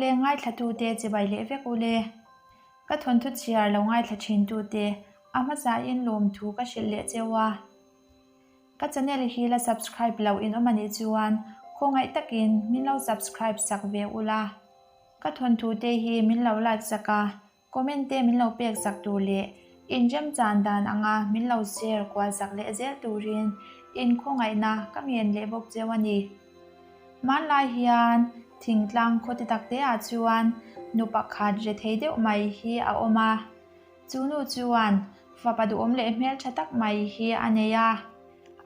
Awle ngaithlatute chibai leh vek ule. Ka thawnthu chhiar lo ngaithla thintute a hmasain lawmthu ka hrilh leh cheu a. Ka channel hi la subscribe loh in awm anih chuan khawngaih takin min lo subscribe sak ve ula. Ka thawnthu te hi min lo like sak a, comment te min lo pek sak tur leh inrem chan dan anga min lo share kual sak leh zel turin in khawngaihna ka ngen leh bawk cheu a ni. Hmanlai hian thingtlang khaw ti tak te ah chuan nu pakhat re thei deuh mai hi a awm a. Chu nu chuan fapa duhawm leh hmeltha tak mai hi a nei a.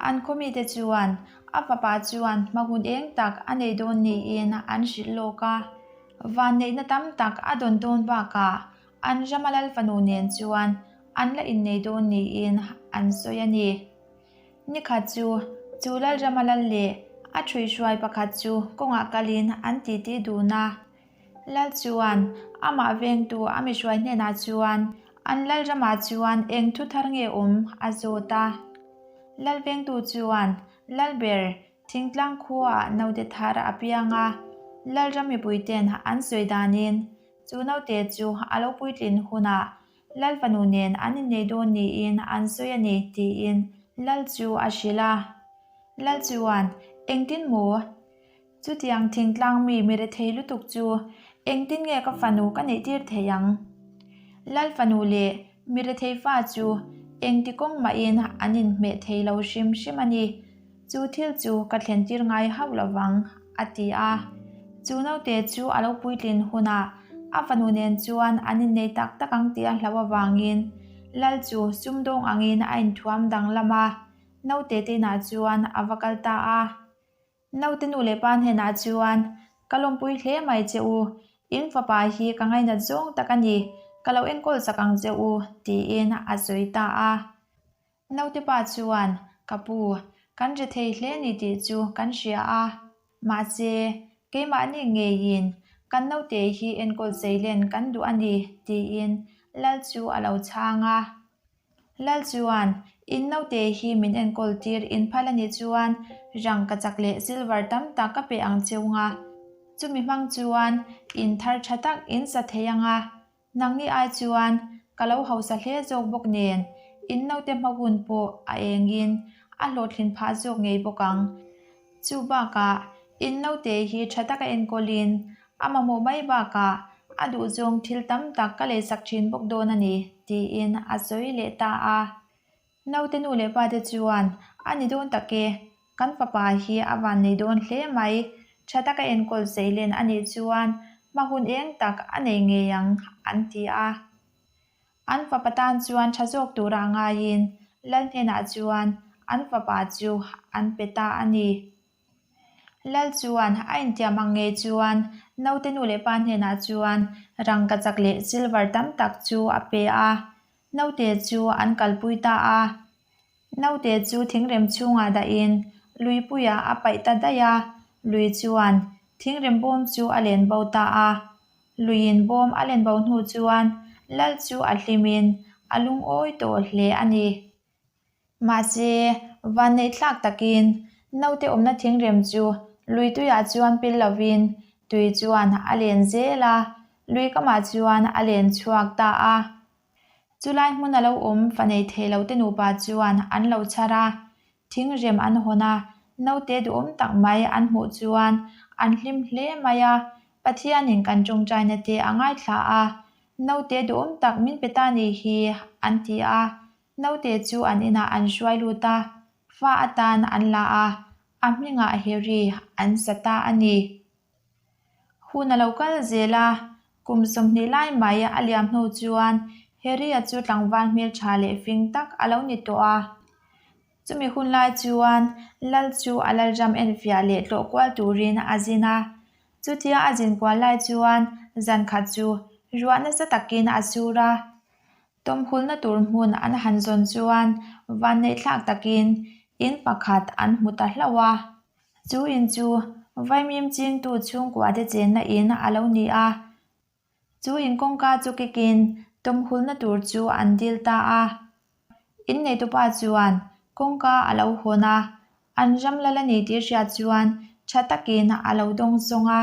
An khaw mite chuan a fapa chuan hma hun eng tak a nei dawn niin an hrilh lawk a. Vanneihna tam tak a dawn dawn bakah an rama lal fanu nen chuan an la innei dawn niin an sawi a ni. Nikhat chu chu Lalrama lal leh a ṭhuihhruai pakhat chu kawngah kalin an titi dun a. Lal chuan amah vengtu a mihruai hnenah chuan an Lalramah chuan eng thu thar nge awm a zawt a. Lal vengtu chuan Lalber thingtlang khuaah naute thar a piang a, Lalram mipuiten an sawi danin chu naute chu a lo puitlin hunah Lal fanu nen an innei dawn niin an sawi a ni tiin Lal chu a hrilh a. Lal chuan, Engtin maw? Chutiang thingtlang mi mi rethei lutuk chu engtin nge ka fanu ka neih tir thei ang? Lal fanu leh mi rethei fa chu engti kawng mahin an inhmeh thei lo hrim hrim a ni. Chu thil chu ka thlen tir ngai hauh lo vang, a ti a. Chu naute chu a lo puitlin hunah a fanu nen chuan an innei tak tak ang tih a hlauh avangin Lal chu sumdawng angin a inthuam danglam a, naute te inah chuan a va kal ta a. Naute nu leh pa hnenah chuan, Ka lawmpui hle mai che u, in fapa hi ka ngainat zawng tak a ni, ka lo enkawl chak ang che u, tiin a sawi ta a. Naute pa chuan, Ka pu, kan ri thei hle ni tih chu kan hria a, mahse, keimahni ngeiin kan naute hi enkawl zeilen kan duh a ni, tiin Lal chu a lo chhang a. Lal chuan, In naute hi min enkawl tir in phal a nih chuan rangkachak leh silver tam tak ka pe ang cheu nga. Chumi hmang chuan in thar tha tak in sa thei ang a. Nangni ai chuan ka lo hausa hle zawk bawk nen in naute hma hun pawh a engin a hlawhtlin phah zawk ngei bawk ang. Chu bakah in naute hi tha taka enkawlin a mamawh mai bakah a duhzawng thil tam tak ka leisak thin bawk dawn a ni tiin a sawi leh ta a. Naute nu leh pate chuan, A ni dawn tak e, kan fapa hi a van nei dawn hle mai, tha taka enkawl zeilen a nih chuan hma hun eng tak a nei ngei ang, an ti a. An fapa tan chuan tha zawk tura ngaiin Lal hnenah chuan an fapa chu an pe ta a ni. Lal chuan a intiam ang ngei chuan naute nu leh pa hnenah chuan rangkachak leh silver tam tak chu a pe a. Naute chu an kalpui ta a. Naute chu thingrem chhungah dahin luipuiah a paih ta daih a, lui chuan thingrem bawm chu a len bo ta a. Luiin bawm a len bo hnu chuan Lal chu a hlimin a lungawi tawh hle a ni. Mahse, vanneih thlak takin naute awmna thingrem chu lui tuiah chuan pil lovin tui chuan a len zel a, lui kamah chuan a len chhuak ta a. Chulai hmun a lo awm fa nei thei lo te nupa chuan an lo chhar a, thingrem an hawn a, naute duhawm tak mai an hmuh chuan an hlim hle mai a, Pathianin kan tawngtaina te a ngaithla a, naute duhawm tak min pe ta nih hi an ti a. Naute chu an inah an hruai lut a, fa atan an la a, a hmingah Harry an sa ta a ni. Hun a lo kal zel a, kum 20 lai mai a liam hnu chuan Harry-a chu tlangval hmeltha leh fing tak a lo ni tawh a. Chumi hun lai chuan Lal chu a lalram enfiah leh tlawh kual turin a zin a. Chutia a zin kual lai chuan zan khat chu ruah nasa takin a sur a. Tawmhulna tur hmun an han zawn chuan vanneih thlak takin in pakhat an hmu ta hlauh a. Chu in chu vaimim chingtu chhungkuate chenna in a lo ni a. Chu in kawngka chu kikin tawmhulna tur chu an dil ta a. Inneitupa chuan kawngka a lo hawn a, an ram lal a ni tih hriat chuan tha takin a lo dawng zawng a.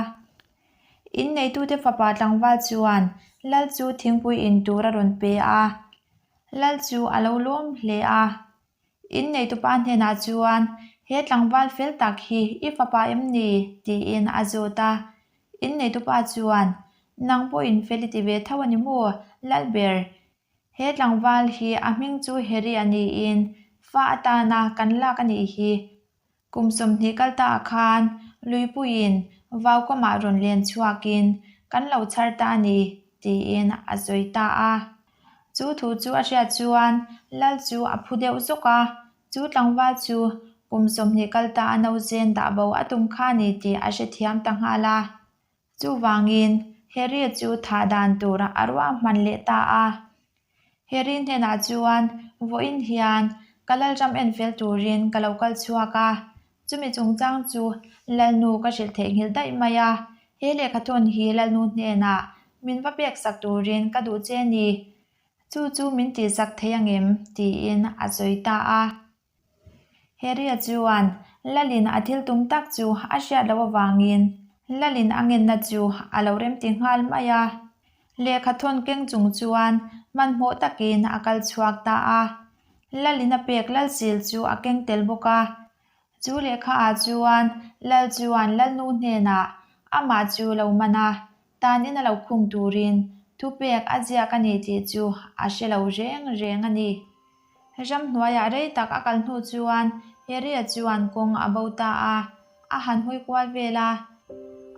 Inneitute fapa tlangval chuan Lal chu thingpui in tur a rawn pe a. Lal chu a lo lawm hle a. Inneitupa hnenah chuan, He tlangval fel tak hi i fapa em ni? tiin a zawt a. Inneitupa chuan, Nang pawhin fel i ti ve tho a ni maw, Lalber? He tlangval hi a hming chu Harry a niin fa atana kan lak a nih hi. Kum 20 kal ta ah khan Luipuiin Vaukamah rawn len chhuakin kan lo chhar ta a ni tiin a sawi ta a. Chu thu chu a hriat chuan Lal chu a phu deuh zawk a, chu tlangval chu kum 20 kal ta a nauzen dah bo a tum kha a ni tih a hrethiam ta nghal a. Chuvangin, Harry chu thah dan tur a ruahman leh ta a. Harry hnenah chuan, Vawiin hian ka Lalram enfel turin ka lo kal chhuak a, chumi chungchang chu Lalnu ka hrilh theihnghilh daih mai a, he lehkhathawn hi Lalnu hnenah min va peksak turin ka duh che ni, chu chu min tihsak thei angem? tiin a sawi ta a. Harry-a chuan Lalin a thil tum tak chu a hriat loh avangin Lalin a ngenna chu a lo remti nghal mai a. Lehkha thawn keng chung chuan hmanhmawh takin a kal chhuak ta a. Lalin a pek Lalsil chu a keng tel bawk a. Chu lehkha ah chuan Lal chuan Lalnu hnenah amah chu lo man a, tanin a lo khung turin thupek a ziak a ni tih chu a hre lo reng reng a ni. Ramhnuaiah rei tak a kal hnu chuan Harry-a chuan kawng a bo ta a, a han hawi kual vel a.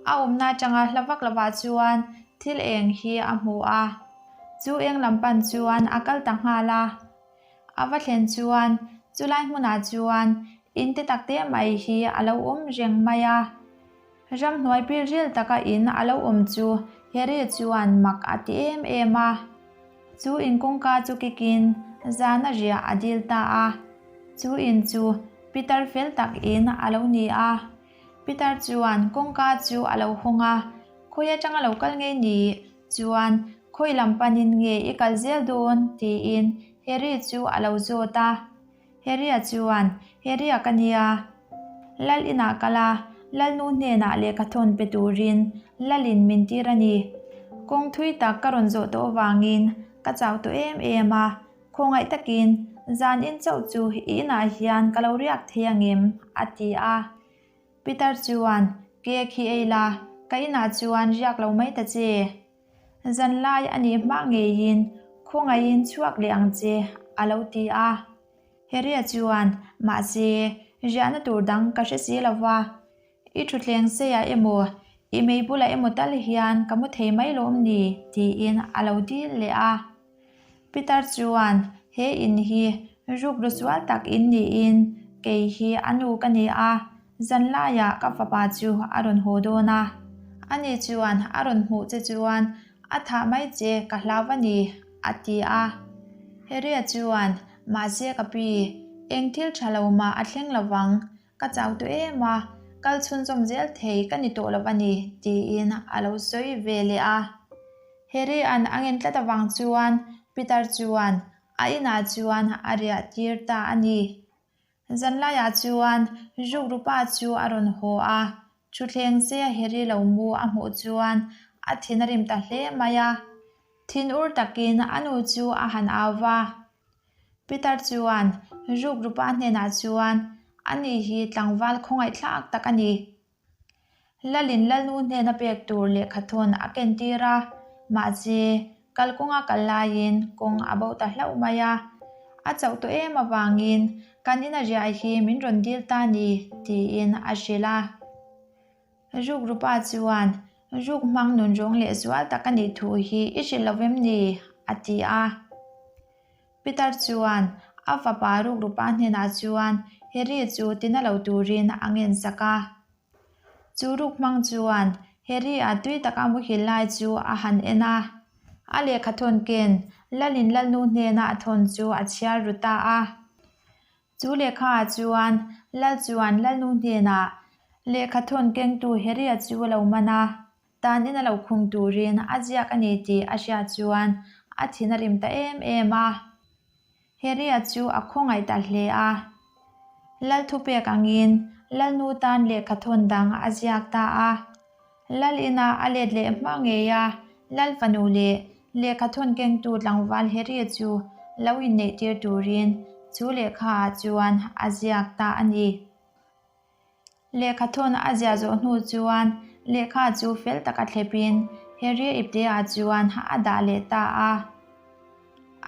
A awmna atanga hla vak lovah chuan thil eng hi a hmu a, chu eng lam pan chuan a kal ta nghal a. A va thlen chuan chulai hmunah chuan in te tak te mai hi a lo awm reng mai a. Ramhnuai pilril taka in a lo awm chu Harry chuan mak a ti em em a. Chu in kawngka chu kikin zana riah a dil ta a. Chu in chu Peter fel tak in a lo ni a. Peter chuan kawngka chu a lo hawng a, Khawi atanga lo kal ngei ni chuan khawi lam panin nge i kal zel dawn? tiin Harry chu a lo zawt a. Harry-a chuan, Harry-a ka nia. Lal inah kal a, Lalnu hnenah lehkha thawn pe turin Lalin min tir a ni. Kawng thui tak ka rawn zawh tawh avangin ka chau tawh em em a, khawngaih takin zan in chauh chu i inah hian ka lo riak thei angem? a ti a. Peter chuan, Cake hi ei la, ka inah chuan riak lo mai ta che. Zanlai a nih hma ngeiin khawngaihin chhuak leh ang che, a lo ti a. Harry-a chuan, Mahse, riahna tur dang ka hre si lo va. I thutthleng seiah emaw, i mei bulah emaw tal hian ka mu thei mai lawm ni? tiin a lo dil leh a. Peter chuan, He in hi rukru sual tak in niin kei hi a nu ka ni a, zanlaiah ka fapa chu a rawn haw dawn a. Ani chuan a rawn hmuh che chuan a thah mai che ka hlau a ni, a ti a. Harry-a chuan, Mahse ka pi, eng thil tha lo mah a thleng lovang, ka chau tawh em a, kal chhunzawm zel thei ka ni tawh lo a ni, tiin a lo sawi ve leh a. Harry-a'n a ngen tlat avang chuan Peter chuan a inah chuan a riah tir ta a ni. Zanlaiah chuan Rukrupa chu a rawn haw a, thutthleng seia Harry lo mu a hmuh chuan a thin a rim ta hle mai a. Thinur takin a nu chu a han au va. Peter chuan Rukrupa hnenah chuan, Ani hi tlangval khawngaihthlak tak a ni. Lalin Lalnu hnena pek tur lehkha thawn a ken tir a, mahse, kalkawnga kal laiin kawng a bo ta hlauh mai a. A chauh tawh em avangin kan ina riah hi min rawn dil ta ni, tiin a hrilh a. Rukrupa chuan, Ruk hmang nun rawng leh zual tak a nih thu hi i hrilh lo vem ni? a ti a. Peter chuan a fapa rukrupa hnenah chuan Harry chu tina lo turin a ngensak a. Chu ruk hmang chuan Harry-a tui taka muhil lai chu a han en a. A lehkha thawn ken Lalin Lalnu hnena a thawn chu a chhiar ru ta a. Chu lehkha ah chuan Lal chuan Lalnu hnenah lehkha thawn kengtu Harry-a chu a lo man a. Tan in a lo khung turin a ziak a ni tih a hriat chuan a thin a rim ta em em a. Harry-a chu a khawngaih ta hle a. Lal thupek angin Lalnu tan lehkha thawn dang a ziak ta a. Lal ina a let leh hma ngei a, Lal fanu leh lehkha thawn kengtu tlangval Harry chu lo inneih tir turin chu lehkha ah chuan a ziak ta a ni. Lehkha thawn a ziah zawh hnu chuan lehkha chu fel taka thlepin Harry ipte ah chuan a dah leh ta a.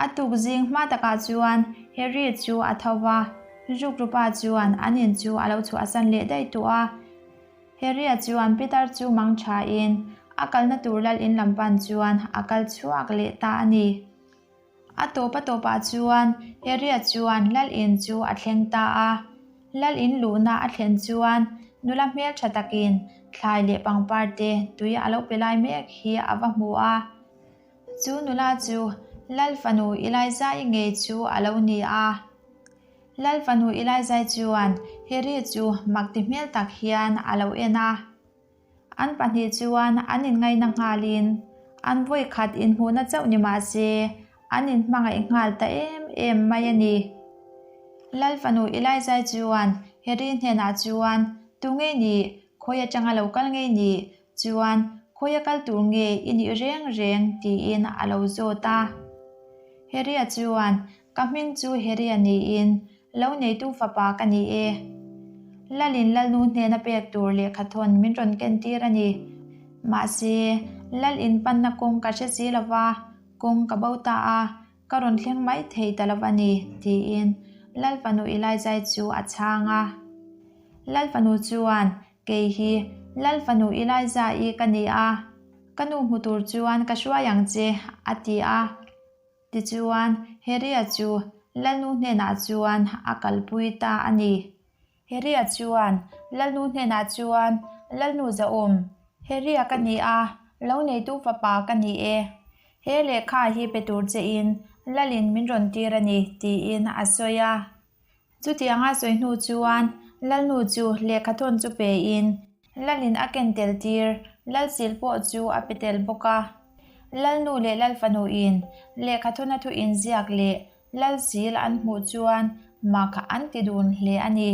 A tuk zing hma takah chuan Harry chu a tho va, Rukrupa chuan an in chu a lo chhuahsan leh daih tawh a. Harry-a chuan Peter chu mang thain a kalna tur lal in lam pan chuan a kal chhuak leh ta a ni. A tawp a tawpah chuan Harry-a chuan lal in chu a thleng ta a. Lal in luhna a thlen chuan nula hmeltha takin thlai leh pangpar te tui a lo pe lai mek hi a va hmu a. Chu nula chu Lal fanu Eliza-i ngei chu a lo ni a. Lal fanu Elijah chuan Harry chu mak ti hmel tak hian a lo en a. An pahnih chuan an inngaina nghalin an vawi khat inhmuhna chauh ni mah se an inhmangaih nghal ta em em mai a ni. Lal fanu Elijah chuan Harry hnenah chuan, Tu ngei nih? Khawi atanga lo kal ngei nih? Chuan, Khawi a kal tur nge i nih reng reng? tiin a lo zawt a. Harry-a chuan, Ka hming chu Harry-a niin, lo neitu fapa ka ni e. Lalin Lalnu hnena pek tur lehkha thawn min rawn ken tir a ni. Mahse, Lal in panna kawng ka hre si lova, kawng ka bo ta a, ka rawn thleng mai thei ta lova ni, tiin Lal fanu Elijah chu a chhang a. Lal fanu chuan, Kei hi Lal fanu Elijah-i ka ni a, ka nu hmu tur chuan ka hruai ang che, a ti a. Tichuan, Harry-a chu Lalnu hnenah chuan a kalpui ta a ni. Harry-a chuan Lalnu hnenah chuan, Lalnu zahawm, Harry-a ka ni a, lo neitu fapa ka ni e. He lehkha hi pe tur chein Lalin min rawn tir a ni, tiin a sawi a. Chutianga sawi hnu chuan Lalnu chu lehkha thawn chu pein Lalin a ken tel tir, Lalsil pawh chu a pe tel bawk a. Lalnu leh Lalfanuin lehkha thawna thu inziak leh Lalsil an hmuh chuan mak an ti dun hle a ni.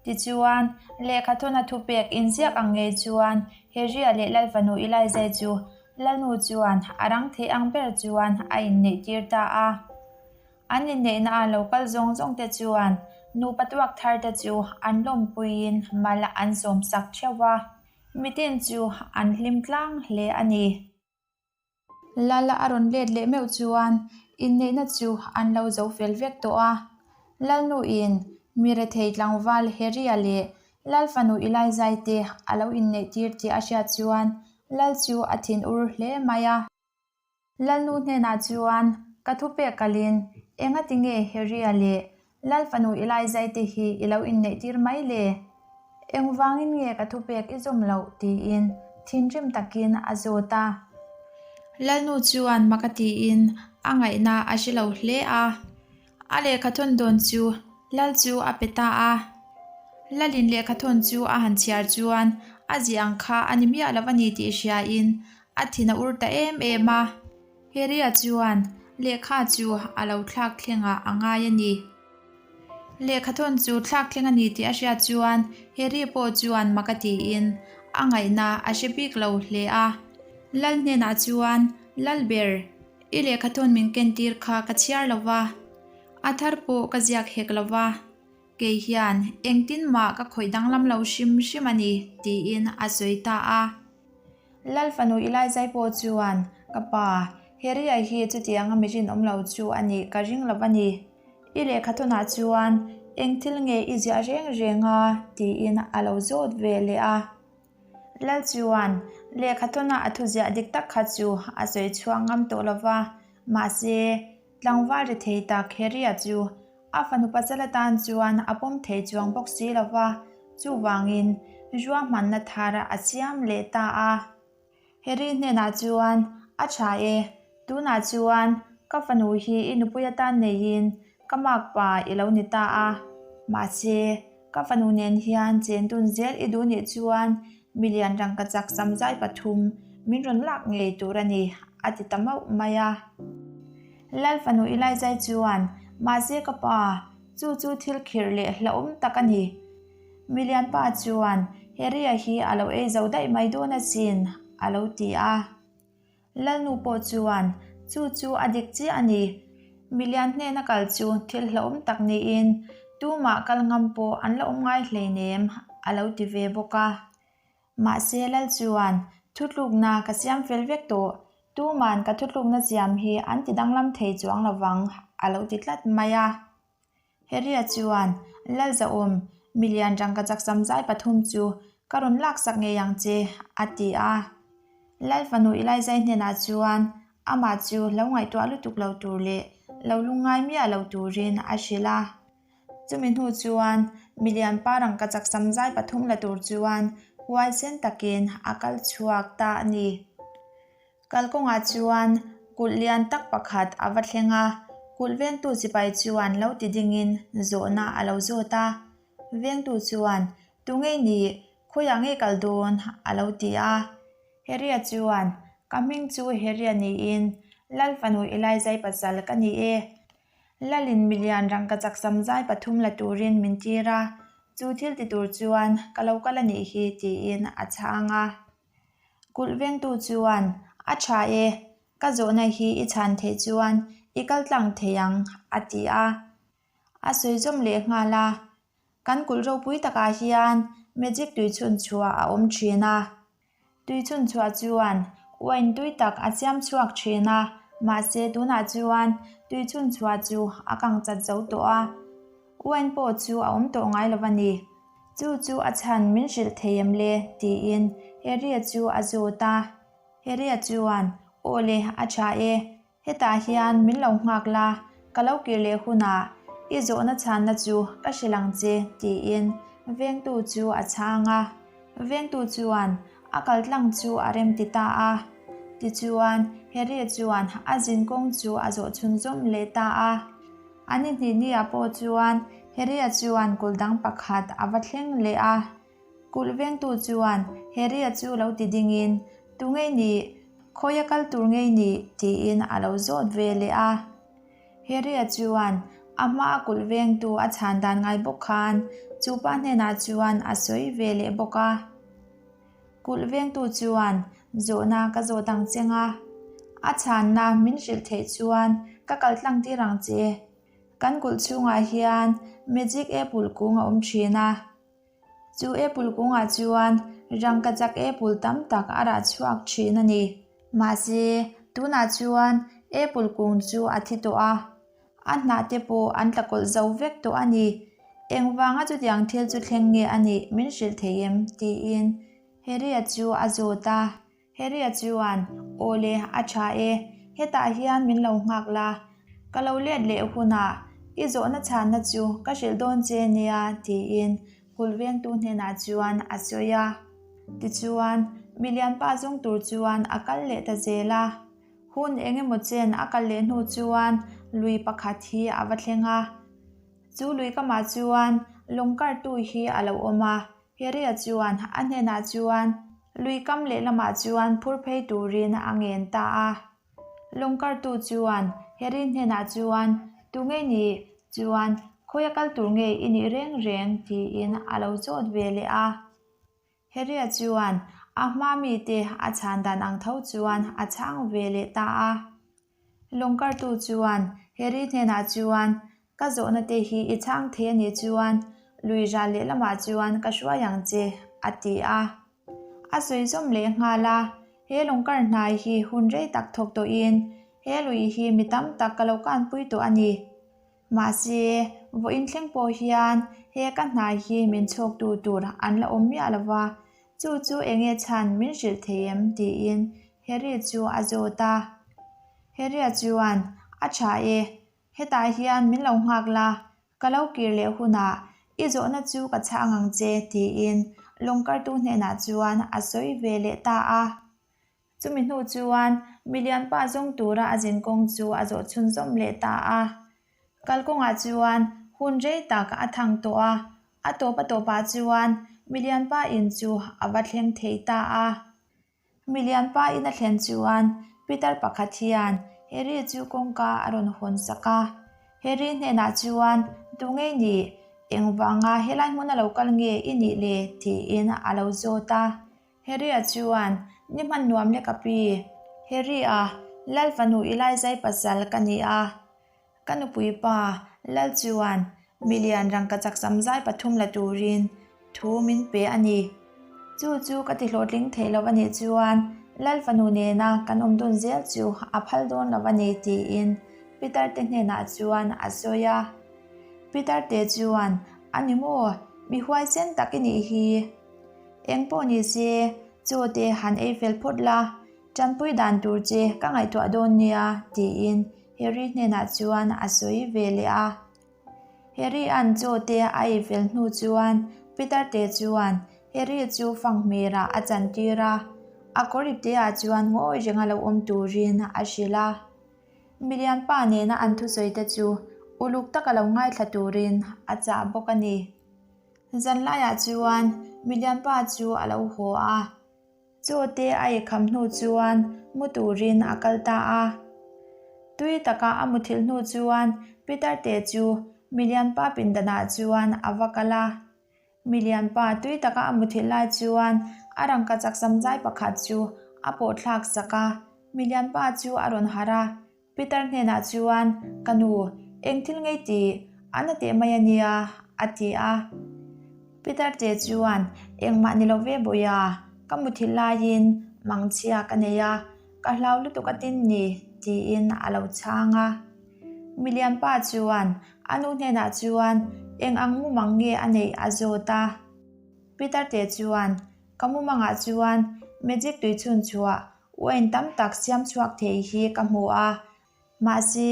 Tichuan, lehkha thawna thupek inziak ang ngei chuan Heria leh Lalfanu Elijah chu Lalnu chuan a rang thei ang ber chuan a inneih tir ta a. An inneihna a lo kal zawng zawng te chuan nupa tuak thar te chu an lawmpuiin mal an sawm sak theuh va, mitin chu an hlim tlang hle a ni. Lala a rawn let leh meuh chuan inneihna chu an lo zo fel vek tawh a, Lalnuin mi rethei tlangval Heria leh Lal fanu Elijah te a lo inneih tir tih a hriat chuan Lal chu a thinur hle mai a. Lalnu hnenah chuan ka thupek kalin, Engati nge Heria leh Lal fanu Elijah te hi i lo inneih tir mai le? Engvangin nge ka thupek i zawm loh? tiin thinrim takin a zawt a. Lalnu chuan mak a tiin a ngaihna a hre lo hle a. A lehkha thawn dawn chu Lal chu a pe ta a. Lalin lehkha thawn chu a han chhiar chuan a ziah ang kha a ni miah lo a ni tih hriain a thin a ur ta em em a. Heria chuan lehkha chu a lo thlak thlengah a ngai a ni. Lehkha thawn chu thlak thleng a ni tih a hriat chuan Heri pawh chuan mak a tiin a ngaihna a hre bik lo hle a. Lal hnenah chuan Lalber, I lehkha thawn min ken tir kha ka chhiar lo va, a thar pawh ka ziak hek lo va, kei hian engtin mah ka khawih danglam lo hrim hrim a ni, tiin a sawi ta a. Lal fanu Elijah pawh chuan, Ka pa, Heria hi chutianga mi rinawm lo chu a nih ka ring lo va ni. I lehkha thawnah chuan eng thil nge i ziah reng reng a? tiin a lo zawt ve leh a. Lal chuan lehkha tawna a thuziah dik tak kha chu a sawi chhuak ngam tawh lo va, mahse, tlangval ri thei tak Heria chu a fanu pasal atan chuan a pawm thei chuang bawk si lo va, chuvangin ruahmanna thar a siam leh ta a. Harry hnenah chuan, A tha e, tunah chuan ka fanu hi i nupui atan neiin ka makpa i lo ni ta a, mahse, ka fanu nen hian chen dun zel i duh nih chuan milian rangkachak samzai pathum min rawn lak ngei tur a ni, a ti ta mauh mai a. Lal fanu Elijah chuan, Mahse ka pa, chu chu thil khirh leh hlauhawm tak a ni. Milianpa chuan, Harry-a hi a lo ei zo daih mai dawn asin, a lo ti a. Lalnu pawh chuan, Chu chu a dik chiah a ni. Milian hnena kal chu thil hlauhawm tak niin tumah kal ngam pawh an la awm ngai hleinem, a lo ti ve bawk a. Mahse Lal chuan, Thutlukna ka siam fel vek tawh. Tuman ka thutlukna siam hi an ti danglam thei chuang lovang, a lo ti tlat mai a. Heria chuan, Lalzawm, milian rangkachak samzai pathum chu ka rawn laksak ngei ang che, a ti a. Lal fanu Elijah hnenah chuan amah chu lo ngaihtuah lutuk lo tur leh lo lungngai miah lo turin a hrilh a. Chumi hnu chuan milian pa rangkachak samzai pathum la tur chuan huaisen takin a kal chhuak ta a ni. Kalkawngah chuan kulh lian tak pakhat a va thleng a, kulh vengtu sipai chuan lo ti dingin zawhna a lo zawt a. Vengtu chuan, Tu ngei nih, khawiah ngei kal dawn? a lo ti a. Heria chuan, Ka hming chu Heria niin, Lal fanu Elijah pasal ka ni e. Lalin milian rangkachak samzai pathum la turin min tir a, chu thil ti tur chuan ka lo kal a nih hi, tiin a chhang a. Kulh vengtu chuan, A tha e, ka zawhna hi i chhan theih chuan i kal tlang thei ang, a ti a. A sawi zawm leh nghal a, Kan kulh ropui takah hian magic tuichhun chhuah a awm thin a. Tuichhun chhuah chuan wine tui tak a siam chhuak thin a, mahse tunah chuan tuichhun chhuah chu a kang chat zo tawh a. Wine pawh chu a awm tawh ngai lo a ni. Chu chu a chhan min hrilh thei em le? tiin Harry-a chu a zawt a. Harry-a chuan, Aw le, a tha e. Hetah hian min lo nghak la, ka lo kir leh hunah i zawhna chhanna chu ka hrilh ang che, tiin vengtu chu a chhang a. Vengtu chuan a kal tlang chu a rem ti ta a. Tichuan, Harry-a chuan a zinkawng chu a zawh chhunzawm leh ta a. A ni hnih niah pawh chuan Harry-a chuan kulh dang pakhat a va thleng leh a. Kulh vengtu chuan Harry-a chu lo ti dingin, Tu ngei nih? Khawia kal tur ngei nih? tiin a lo zawt ve leh a. Harry-a chuan a hmaa kulh vengtu a chhan dan ngai bawk khan chu pa hnenah chuan a sawi ve leh bawk a. Kulh vengtu chuan zawhna ka zawt ang cheng a, a chhanna min hrilh theih chuan ka kal tlang tir ang che. Kan kulh chhungah hian magic apple kung a awm thin a, chu apple kungah chuan rangkachak apple tam tak a rah chhuak thin a ni. Mahse, tunah chuan apple kung chu a thi tawh a. A hnah te pawh an tla kawlh zo vek tawh a ni. Engvanga chutiang thil chu thleng nge a nih min hrilh thei em? tiin Harry-a chu a zawt a. Harry-a chuan, Aw le, a tha e. Hetah hian min lo nghak la. Ka lo let leh hunah i zawhna chhanna chu ka hrilh dawn che nia, tiin kulh vengtu hnenah chuan a sawi a. Tichuan, milianpa zawng tur chuan a kal leh ta zel a. Hun eng emaw chen a kal leh hnu chuan lui pakhat hi a va thleng a. Chu lui kamah chuan lawng kartu hi a lo awm a, Harry-a chuan a hnenah chuan lui kam lehlamah chuan phur phei turin a ngen ta a. Lawng kartu chuan Harry hnenah chuan, Tu nge nih? Chuan, Khawia kal tur nge i nih reng reng? tiin a lo zawt ve leh a. Harry-a chuan a hma mite a chhan dan ang tho chuan a chhang ve leh ta a. Lawngkartu chuan Harry hnenah chuan, Ka zawhna te hi i chhang thei a nih chuan lui ral lehlamah chuan ka hruai ang che, a ti a. A sawi zawm leh nghal a, He lawngkar hnai hi hun rei tak thawk tawhin he lui hi mi tam tak ka lo kanpui tawh a ni. Mahse, vawiin thleng pawh hian he ka hnai hi min chhawktu tur an la awm miah lo va, chu chu eng nge chhan min hrilh thei em? tiin Harry chu a zawt a. Harry-a chuan, A tha e, hetah hian min lo nghak la, ka lo kir leh hunah i zawhna chu ka chhang ang che, tiin lawngkartu hnenah chuan a sawi ve leh ta a. Chumi hnu chuan milian pa zawng tura a zin kawng chu a zawh chhunzawm leh ta a. Kalkawngah chuan hun rei tak a thang tawh a, a tawp a tawpah chuan milian pa in chu a va thleng thei ta a. Milian pa in a thlen chuan Peter pakhat hian Harry chu kawngka a rawn hawn sak a. Harry hnenah chuan, Tu ngei nih? Engvanga helai hmuna lo kal nge i nih le? tiin a lo zawt a. Harry-a chuan, Ni hman nuam lek a pi. Harry-a, Lal fanu i laizai pasal ka ni a. Ka nupui pa, Lal chuan, Milian rangkachak samzai pathum la turin thu min pe a ni. Chu chu ka ti hlawhtling thei lo a nih chuan Lal fanu nena kan awm dun zel chu a phal dawn lo a ni tiin Peter te hnenah chuan a sawi a. Peter te chuan, A ni maw? Mi huaisen tak i nih hi. Eng pawh ni se, chaw te han ei fel phawt la, tanpui dan tur che ka ngaihtuah dawn nia tiin Harry hnenah chuan a sawi ve leh a. Harry-a'n chaw te a ei fel hnu chuan Peter te chuan Harry chu fanghmirah a chantir a, a kawr ipteah chuan ngawi renga lo awm turin a hrilh a. Milian pa nena an thusawi te chu uluk taka lo ngaithla turin a chah bawk a ni. Zanlaiah chuan milian pa chu a lo haw a. Chaw te a ei kham hnu chuan mu turin a kal ta a. Tui taka a muthilh hnu chuan Peter te chu milian pa pindanah chuan a va kal a. Milian pa tui taka a muthilh lai chuan a rangkachak samzai pakhat chu a pawh thlak sak a. Milian pa chu a rawn harh a. Peter hnenah chuan, Ka nu, eng thil ngei tih a na teh mai a nia, a ti a. Peter te chuan, Engmah ni lo ve Bawia, ka muthilh laiin mangchhia ka nei a, ka hlau lutuk a tin ni, tiin a lo chhang a. Milian pa chuan a nu hnenah chuan eng ang mumang nge a neih a zawt a. Peter te chuan, Ka mumangah chuan magic tui chhun chhuah Wine tam tak siam chhuak thei hi ka hmu a, mahse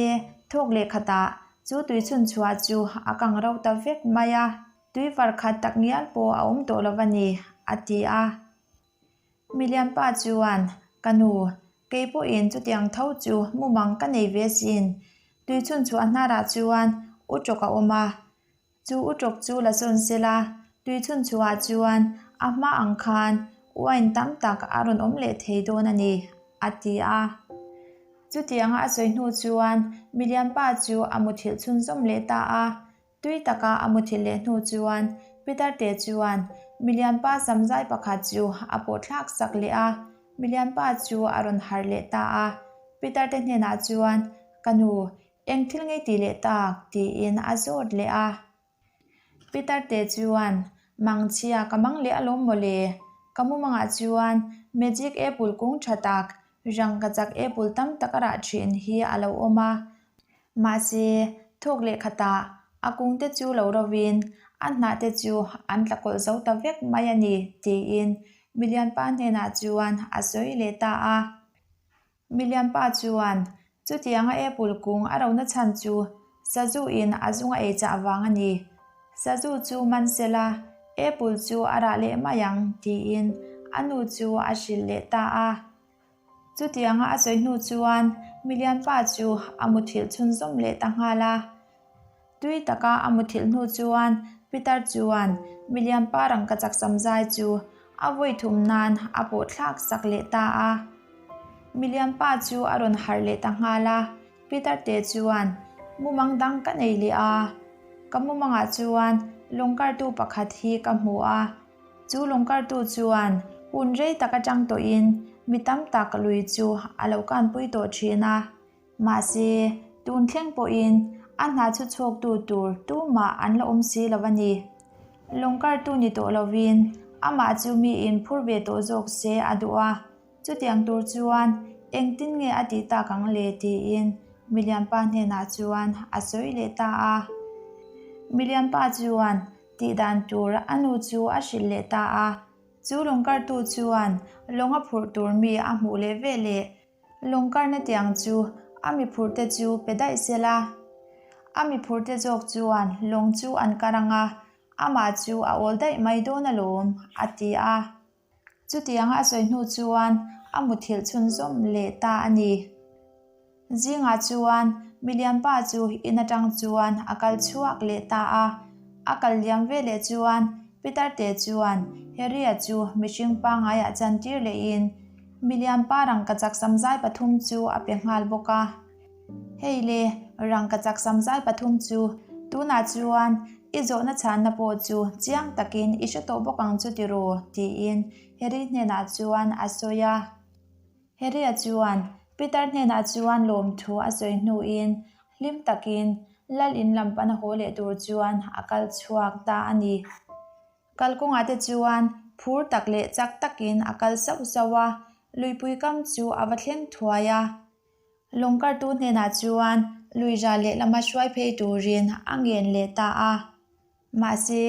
thawk leh khatah chu tui chhun chhuah chu a kang ro ta vek mai a, tui var khat tak ngial pawh a awm tawh lo a ni, a ti a. Milian pa chuan, Ka nu, kei pawhin chutiang tho chu mumang ka nei ve sin, tui chhun chhuah hnarah chuan u tawk a awm a, Chu u tawk chu la sawn se la, tui chhun chhuah chuan a hma ang khan wine tam tak a rawn awm leh thei dawn a ni, a ti a. Chutianga a sawi hnu chuan milian pa chu a muthilh chhunzawm leh ta a. Tui taka a muthilh leh hnu chuan Peter te chuan milian pa samzai pakhat chu a pawh thlak sak leh a, milian pa chu a rawn harh leh ta a. Peter te hnenah chuan, Ka nu, Eng thil ngei ti leh tak? tiin a zawt leh a. Peter te chuan, Mangchhia ka mang leh alawm mawle. Ka mumangah chuan magic apple kung tha tak, rangkachak apple tam tak a rah thin hi a lo awm a. Mahse, thawk leh khatah a kung te chu lo rovin a hnah te chu an tla kawlh zo ta vek mai a ni, tiin milianpa hnenah chuan a sawi leh ta a. Milian pa chuan, Chutianga apple kung a rona chhan chu sazu in a zung a ei chah vang a ni. Sazu chu man se la, apple chu a rah leh mai ang, tiin a nu chu a hrilh leh ta a. Chutianga a sawi hnu chuan milian pa chu a muthilh chhunzawm leh ta nghal a. Tui taka a muthilh hnu chuan Peter chuan milian pa rangkachak samzai chu a vawi thum nan a pawh thlak sak leh ta a. Milian pa chu a rawn harh leh ta nghal a, Peter te chuan, Mumang dang ka nei leh a, ka mumangah chuan lawngkartu pakhat hi ka hmu a, chu lawngkartu chuan hun rei tak atang tawhin mi tam tak lui chu a lo kanpui tawh thin a. Mahse, tun thleng pawhin a hna chhu chhuaktu tur tumah an la awm si lo a ni. Lawngkartu ni tawh lovin amah chu miin phur ve tawh zawk se a duh a, chutiang tur chuan engtin nge a tih tak ang le tiin Milianpa hnenah chuan a sawi leh ta a. Milianpa chuan tih dan tur a nu chu a hrilh leh ta a, chu lawngkartu chuan lawng a phurh tur mi a hmuh leh veleh Lawngkarna tiang chu a mi phurhte chu pe daih se la. A mi phurhte zawk chuan lawng chu an kar ang a, amah chu a awl daih mai dawn alawm, a ti a. Chutianga a sawi hnu chuan a muthilh chhunzawm leh ta a ni. Zingah chuan milianpa chu in atang chuan a kal chhuak leh ta a. A kal liam ve leh chuan Peter te chuan Harry-a chu mihring pangaiah chantir lehin Milian pa rangkachak samzai pathum chu a pe nghal bawk a. Hei le, rangkachak samzai pathum chu tunah chuan I zawhna chhanna pawh chu chiang takin i hre tawh bawk ang chu tiraw? tiin Harry hnenah chuan a sawi a. Harry-a chuan Peter hnenah chuan lawmthu a sawi hnuin hlim takin Lal in lam pana haw leh tur chuan a kal chhuak ta a ni. Kalkawngah te chuan phur tak leh chak takin a kal sauh sauh a, luipui kam chu a va thleng thuai a. Lawngkartu hnenah chuan lui ral lehlama hruai phei turin a ngen leh ta a. Mahse,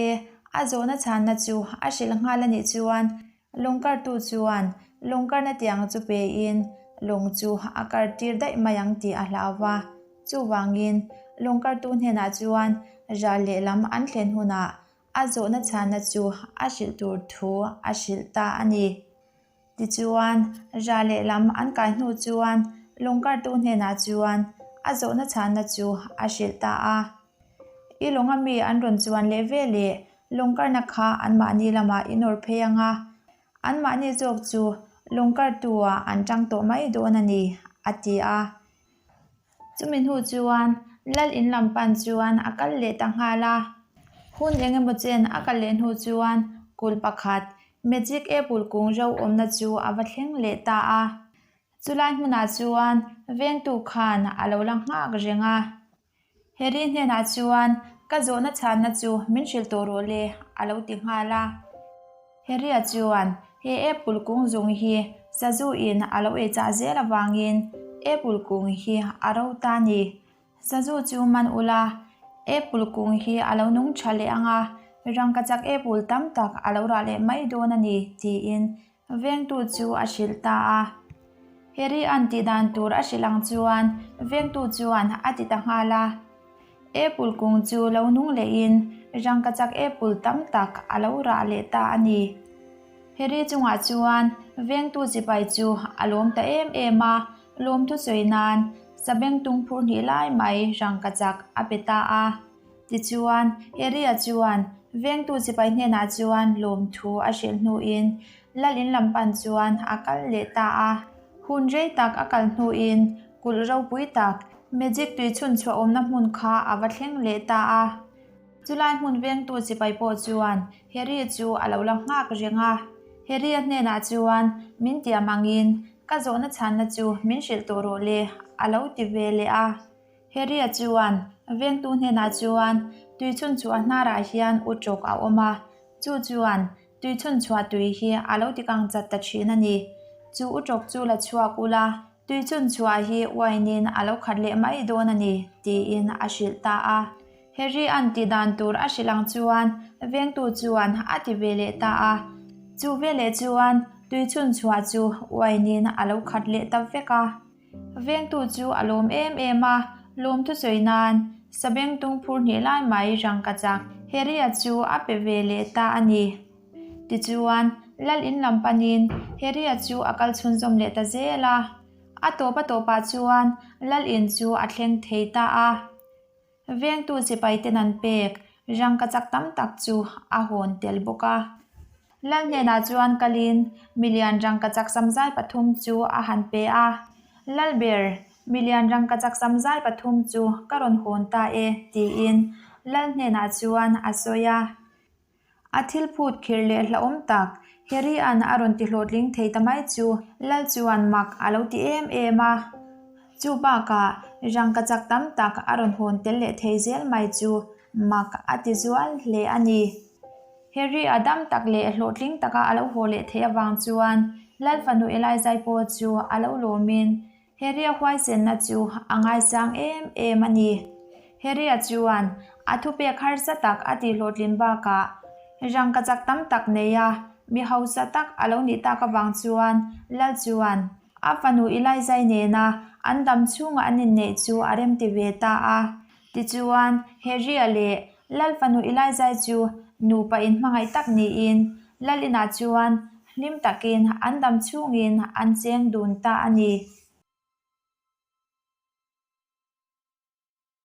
a zawhna chhanna chu a hrilh nghal a nih chuan lawngkartu chuan lawngkarna tiang chu pein lawng chu a kartir daih mai ang tih a hlau va. Chuvangin, lawngkartu hnenah chuan ral lehlam an thlen hunah a zawhna chhanna chu a hrilh tur thu a hrilh ta a ni. Tichuan, ra lehlam an kai hnu chuan lawngkartu hnenah chuan a zawhna chhanna chu a hrilh ta a. I lawnga mi an rawn chuan leh ve leh lawngkarna kha anmahni lamah i nawr phei ang a, anmahni zawk chu lawngkartu-ah an tang tawh mai dawn a ni, a ti a. Chumi hnu chuan Lal in lam pan chuan a kal leh ta nghal a. Hun eng emaw chen a kal leh hnu chuan kul pakhat Magic Apple kung ro awmna chu a va thleng leh ta a. Chulai hmunah chuan vengtu khan a lo la nghak reng a. Harry hnenah chuan, Ka zawhna chhanna chu min hrilh tawh rawh le, a lo ti nghal a. Harry-a chuan, He apple kung zung hi sazu in a lo ei chah zel avangin apple kung hi a ro ta a ni. Sazu chu man ula, apple kung hi a lo nung tha leh ang a, rangkachak apple tam tak a lo rah leh mai dawn a ni, tiin Vengtu chu a hrilh ta a. Harry-a'n tih dan tur a hrilh ang chuan vengtu chuan a ti ta nghal a. Apple kung chu lo nung lehin rangkachak apple tam tak a lo rah leh ta a ni. Harry chungah chuan vengtu sipai chu a lawm ta em em a, lawmthu sawi nan sabengtung phur hnih lai mai rangkachak a pe ta a. Tichuan, Harry-a chuan vengtu sipai hnenah chuan lawmthu a hrilh hnuin Lal in lam pan chuan a kal leh ta a. Hun rei tak a kal hnuin kulh ropui tak Magic tui chhun chhuah awmna hmun kha a va thleng leh ta a. Chulai hmun vengtu sipai pawh chuan Harry chu a lo la nghak reng a. Harry-a hnenah chuan min tiam angin ka zawhna chhanna chu min hrilh tawh rawh le a lo ti ve leh a. Harry-a chuan vengtu hnenah chuan tui chhun chhuah hnarah hian u tawk a awm a, chu chuan tui chhun chhuah tui hi a lo ti kang chat ta thin a ni. Chu u tawk chu la chhuak ula, tui chhun chhuah hi uainin a lo khat leh mai dawn a ni, tiin a hrilh ta a. Harry-a'n tih dan tur a hrilh ang chuan vengtu chuan a ti ve leh ta a. Chu veleh chuan tui chhun chhuah chu uainin a lo khat leh ta vek a. Vengtu chu a lawm em em a, lawm thusawi nan Sabengtung phur hnih lai mai rangkachak Harry-a chu a pe ve leh ta a ni. Tichuan, Lal in lam panin Harry-a chu a kal chhunzawm leh ta zel a. A tawp a tawpah chuan Lal in chu a thleng thei ta a. Vengtu sipaiten an pek rangkachak tam tak chu a hawn tel bawk a. Lal hnenah chuan kalin milian rangkachak samzai pathum chu a han pe a. Lalber, milian rangkachak samzai pathum chu ka rawn hawn ta e, tiin Lal hnenah chuan a sawi a. A thil phut khirh leh hlauhawm tak, Harry-a'n a rawn ti hlawhtling thei ta mai chu Lal chuan mak a lo ti em em a. Chu bakah rangkachak tam tak a rawn hawn tel leh thei zel mai chu mak a ti zual hle a ni. Harry-a dam tak leh hlawhtling taka a lo haw leh theih avang chuan Lal fanu Elizai pawh chu a lo lawmin Harry-a huaisenna chu a ngaisang em em a ni. Harry-a chuan a thupek harsa tak a tihhlawhtlin bakah rangkachak tam tak nei a, mi hausa tak a lo nih tak avang chuan Lal chuan a fanu Elijah nena an dam chhunga an inneih chu a remti ve ta a. Tichuan, Harry-a leh Lal fanu Elijah chu nupa inhmangaih tak niin Lal inah chuan hlim takin an dam chhungin an cheng dun ta a ni.